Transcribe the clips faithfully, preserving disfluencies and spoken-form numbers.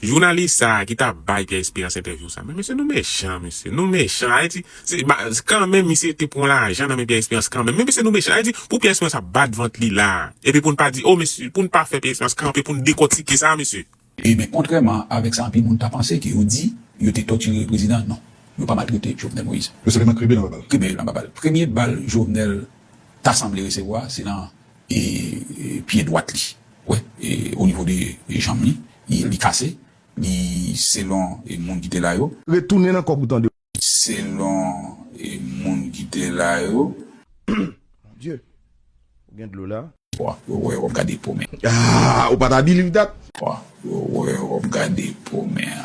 Jounalis sa a ki t ap bay Pierre Espérance entèvyou sa, men mesye, nou mechan, mesye, nou mechan. Ayiti, se, ba, kanmenm, misye te pran lajan nan men Pierre Espérance kanmenm. Men mesye, nou mechan. Ayiti, pou Pierre Espérance ap bat vant li la, epi pou n pa di, o, mesye, pou n pa fè Pierre Espérance kanpe, pou n dekòtike sa, mesye. Ebyen, kontrèman avèk sa anpil moun ta panse, ke yo di yo te tòtire prezidan, non. Yo pa maltrete Jovenel Moïse. Yo sèlman kribe l anba bal. Kribe l anba bal. Premye bal Jovenel ta sanble resevwa, se nan, e, e, pye dwat li. Wè, e, o nivo de, e, janm li, li, li kase. Li, selon, e, moun ki te la yo. Retounen nan kòk ou tande. Selon, e, moun ki te la yo. Mon Dieu. Ou gen dlo la. Wa, yo wè w ap gade po men. Ah, ou pa ta believe that. Wa, yo wè w ap gade po men.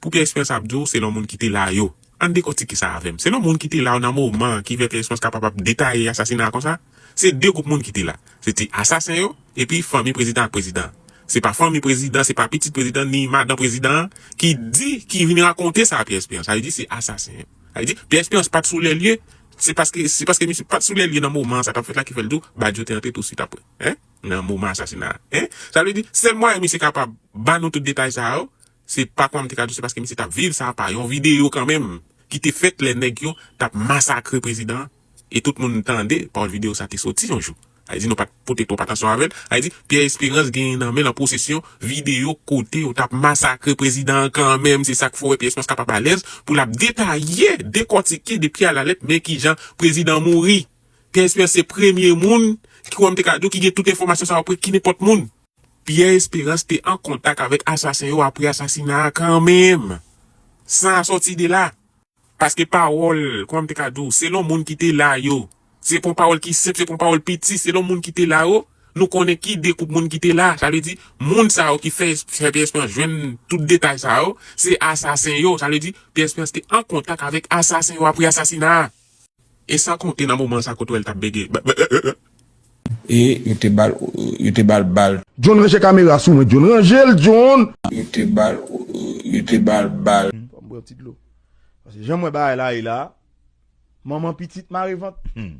Pou Pierre Espérance ap di w, selon moun ki te la yo. Ann dekòtike sa avè m. Selon moun ki te la yo nan moman ki fè Pierre Espérance kapab ap detaye asasina a konsa, se de gwoup moun ki te la. Se te asasen yo, epi fanmi prezidan ak prezidan. Se pa fanmi prezidan, se pa pitit prezidan, ni madan prezidan an ki di, ki vin rakonte sa a Pierre Espérance. Sa vle di se asasen yo. Sa vle di Pierre Espérance pa t sou lè lye, se paske, se paske misye pa t sou lè lye nan moman sa t ap fèt la ki fè l di w Badio te antre touswit apre. Hein? Nan moman asasina a. Hein? Sa vle di, sèl mwayen misye kapab ba nou tout detay sa yo, se pa kòman m te ka di w, se paske misye t ap viv sa pa yon videyo kanmenm ki te fèt lè nèg yo t ap masakre prezidan an, e tout moun tande pawòl videyo sa te soti yon jou. Sa vle di nou pa t pote twòp atansyon avè l. Sa vle di Pierre Espérance genyen nan men l an posesyon videyo kote yo t ap masakre prezidan an kanmenm. Se sa k fè w wè Pierre Espérance kapab alèz pou l ap detaye, dekòtike de pye a la lèt, men kijan prezidan an mouri. Pierre Espérance se premye moun ki, kòman m te ka di w, ki gen tout enfòmasyon sa yo pre ki nenpòt moun. Pierre Espérance te an kontak avèk asasen yo apre asasina a kanmenm, san sòti de la. Paske pawòl, kòman m te ka di w, selon moun ki te la yo, se pa yon pawòl ki senp, se pa yon pawòl piti, selon moun ki te la yo, nou konnen ki de gwoup moun ki te la. Sa vle di, moun sa yo ki fè, fè Pierre Espérance jwenn tout detay sa yo, se asasen yo. Sa vle di, Pierre Espérance te an kontak avèk asasen yo apre asasina a. E san konte nan moman sa kote w wè l t ap bege. Ba, ba, euh, euh, euh. E yo te ba l, yo te ba l bal. John, ranje kamera sou mwen, John. Ranje l, John! Yo te ba l, yo te ba l bal. Hmm, fò m pran ti dlo. Paske jan m wè bagay la ye la, manman pitit mare vant. Hmm.